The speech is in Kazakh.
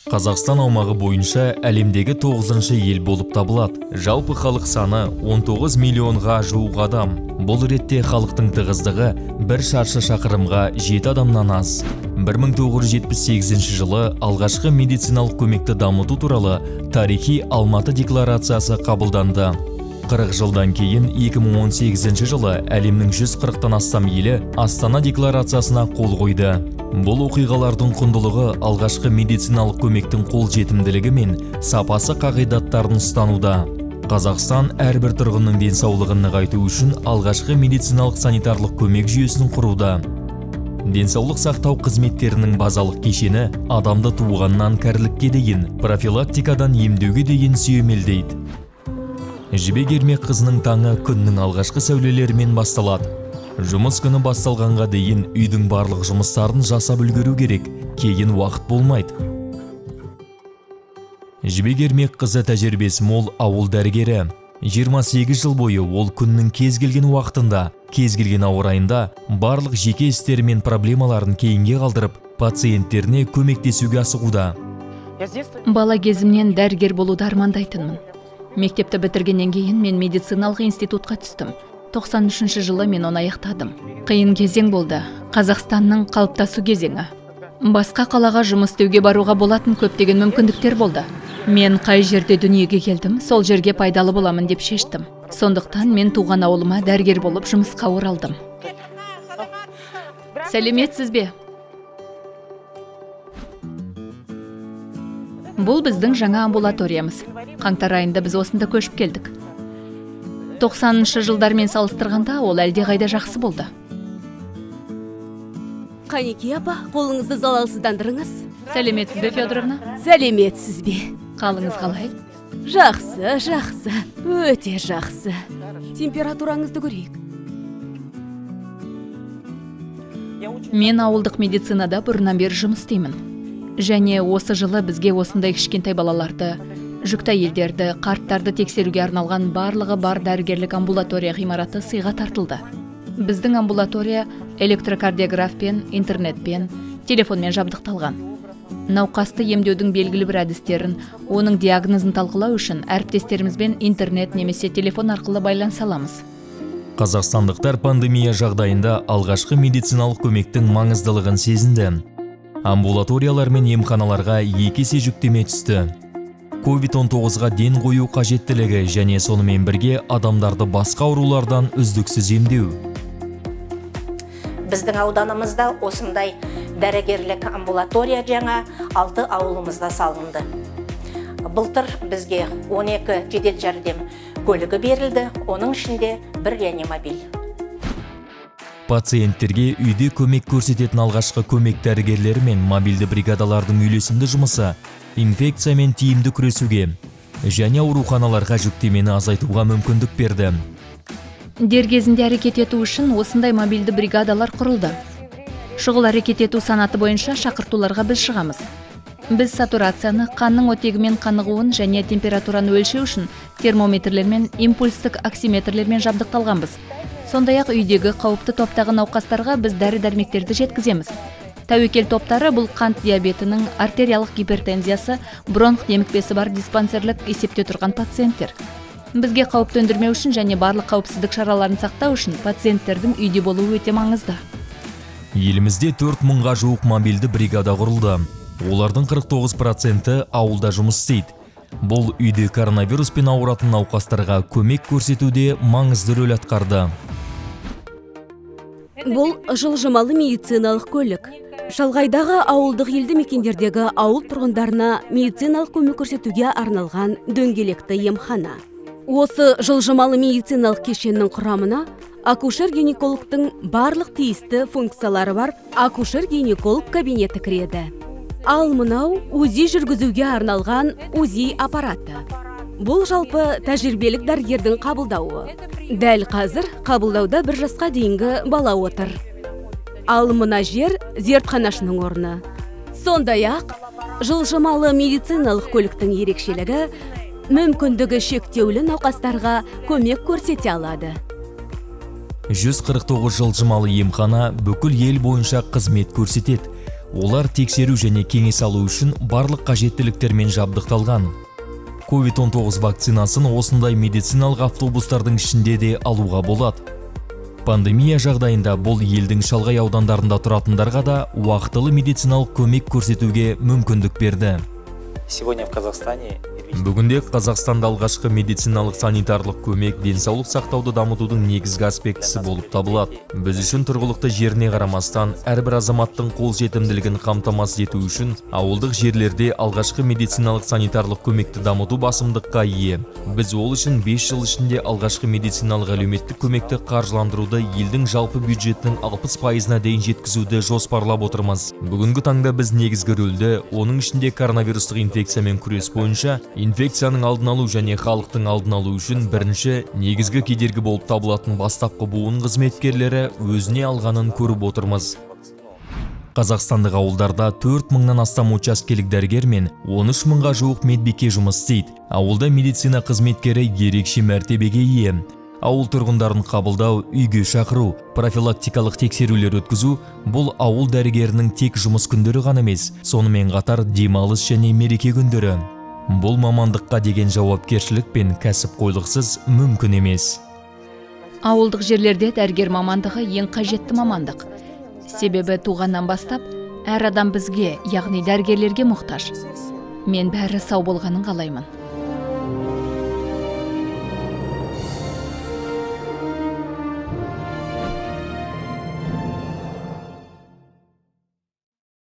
Қазақстан аумағы бойынша әлемдегі 9-шы ел болып табылады. Жалпы халық саны 19 миллионға жуық адам. Бұл ретте халықтың тығыздығы бір шаршы шақырымға 7 адамнан аз. 1978 жылы алғашқы медициналық көмекті дамыту туралы тарихи Алматы декларациясы қабылданды. 40 жылдан кейін 2018 жылы әлемнің 140-тан астам елі Астана декларациясына қол қойды. Бұл оқиғалардың құндылығы алғашқы медициналық көмектің қолжетімділігі мен сапасы қағидаттарын ұстануда. Қазақстан әрбір тұрғынның денсаулығын нығайту үшін алғашқы медициналық санитарлық көмек жүйесін құруда. Денсаулық сақтау қызметтерінің базалық кешені адамды туғаннан кәрілікке дейін, профилактикадан емдеуге дейін сүйемелдейді. Жібек Ермекқызының таңы күннің алғашқы сәулелерімен басталады. Жұмыс күні басталғанға дейін үйдің барлық жұмыстарын жасап үлгеру керек, кейін уақыт болмайды. Жібек Ермекқызы тәжірибесі мол ауыл дәрігері. 28 жыл бойы ол күннің кез келген уақытында, кез келген ауа райында барлық жеке істері мен проблемаларын кейінге қалдырып, пациенттеріне көмектесуге асығуда. Бала кезімнен дәрігер болуды армандайтынмын. Мектепті бітіргеннен кейін мен медициналық институтқа түстім. 93 жылы мен оны аяқтадым. Қиын кезең болды. Қазақстанның қалыптасу кезеңі. Басқа қалаға жұмыс істеуге баруға болатын көптеген мүмкіндіктер болды. Мен қай жерде дүниеге келдім, сол жерге пайдалы боламын деп шештім. Сондықтан мен туған ауылыма дәрігер болып жұмысқа оралдым. Сәлеметсіз бе? Бұл біздің жаңа амбулаториямыз. Қаңтар айында біз осында көшіп келдік. 90-шы жылдармен салыстырғанда ол әлдеқайда жақсы болды. Қанеки апа, қолыңызды залалсыздандырыңыз. Сәлеметсіз бе, Федоровна? Сәлеметсіз бе. Қалыңыз қалай? Жақсы, жақсы, өте жақсы. Температураңызды көрейік. Мен ауылдық медицинада бұрыннан бері жұмыс істеймін. Және осы жылы бізге осындай кішкентай балаларды, жүкті әйелдерді, қарттарды тексеруге арналған барлығы бар дәрігерлік амбулатория ғимараты сыйға тартылды. Біздің амбулатория электрокардиографпен, интернетпен, телефонмен жабдықталған. Науқасты емдеудің белгілі бір әдістерін, оның диагнозын талқылау үшін әріптестерімізбен интернет немесе телефон арқылы байланыса аламыз. Қазақстандықтар пандемия жағдайында алғашқы медициналық көмектің маңыздылығын сезінді. Амбулаториялар мен емханаларға екі есе жүктеме түсті. COVID-19-ға ден қою қажеттілігі және сонымен бірге адамдарды басқа аурулардан үздіксіз емдеу. Біздің ауданымызда осындай дәрігерлік амбулатория жаңа 6 ауылымызда салынды. Былтыр бізге 12 жедел жәрдем көлігі берілді, оның ішінде бір реанимобиль. Пациенттерге үйде көмек көрсететін алғашқы көмек дәрігерлері мен мобильді бригадалардың үйлесімді жұмысы инфекциямен тиімді күресуге және ауруханаларға жүктемені азайтуға мүмкіндік берді. Дер кезінде әрекет ету үшін осындай мобильді бригадалар құрылды. Шұғыл әрекет ету санаты бойынша шақыртуларға біз шығамыз. Біз сатурацияны, қанның оттегімен қанығуын және температураны өлшеу үшін термометрлермен, импульстік оксиметрлермен жабдықталғанбыз. Сондай-ақ үйдегі қауіпті топтағы науқастарға біз дәрі-дәрмектерді жеткіземіз. Тәуекел топтары бұл қант диабетінің, артериялық гипертензиясы, бронх демікпесі бар диспансерлік есепте тұрған пациенттер. Бізге қауіп төндірмеу үшін және барлық қауіпсіздік шараларын сақтау үшін пациенттердің үйде болуы өте маңызды. Елімізде 4000-ға жуық мобильді бригада құрылды. Олардың 49%-і ауылда жұмыс істейді. Бұл үйде коронавируспен ауыратын науқастарға көмек көрсетуде маңызды рөл атқарды. Бұл жылжымалы медициналық көлік. Шалғайдағы ауылдық елді мекендердегі ауыл тұрғындарына медициналық көмек көрсетуге арналған дөңгелекті емхана. Осы жылжымалы медициналық кешеннің құрамына акушер-гинекологтың барлық тиісті функциялары бар акушер-гинеколог кабинеті кіреді. Ал мынау УЗИ жүргізуге арналған УЗИ аппараты. Бұл жалпы тәжірибелік дәрігердің қабылдауы. Дәл қазір қабылдауда бір жасқа дейінгі бала отыр. Ал мына жер зертханашының орны. Сондай-ақ, жылжымалы медициналық көліктің ерекшелігі мүмкіндігі шектеулі науқастарға көмек көрсете алады. 149 жылжымалы емхана бүкіл ел бойынша қызмет көрсетеді. Олар тексеру және кеңес алу үшін барлық қажеттіліктермен жабдықталған. COVID-19 вакцинасын осындай медициналық автобустардың ішінде де алуға болады. Пандемия жағдайында бұл елдің шалғай аудандарында тұратындарға да уақытылы медициналық көмек көрсетуге мүмкіндік берді. Сегодня в Казахстане Бүгінде Қазақстанда алғашқы медициналық санитарлық көмек денсаулық сақтауды дамытудың негізгі аспектісі болып табылады. Біз үшін тұрғылықты жеріне қарамастан әрбір азаматтың қолжетімділігін қамтамасыз ету үшін ауылдық жерлерде алғашқы медициналық санитарлық көмекті дамыту басымдыққа ие. Біз ол үшін 5 жыл ішінде алғашқы медициналық әлеуметтік көмекті қаржыландыруды елдің жалпы бюджетінің 60%-на дейін жеткізуді жоспарлап отырмыз. Бүгінгі таңда біз негізгі рөлді, оның ішінде коронавирустық инфекциямен күрес бойынша инфекцияның алдын алу және халықтың алдын алу үшін бірінші негізгі кедергі болып табылатын бастапқы буын қызметкерлері өзіне алғанын көріп отырмыз. Қазақстандық ауылдарда 4 мыңнан астам учаскелік дәрігер мен 13 мыңға жуық медбике жұмыс істейді. Ауылда медицина қызметкері ерекше мәртебеге ие. Ауыл тұрғындарын қабылдау, үйге шақыру, профилактикалық тексерулер өткізу бұл ауыл дәрігерінің тек жұмыс күндері ғана емес, сонымен қатар демалыс және мереке күндері. Бұл мамандыққа деген жауапкершілік пен кәсіпқойлықсыз мүмкін емес. Ауылдық жерлерде дәрігер мамандығы ең қажетті мамандық. Себебі туғаннан бастап әр адам бізге, яғни дәрігерлерге мұқтаж. Мен бәрі сау болғанын қалаймын.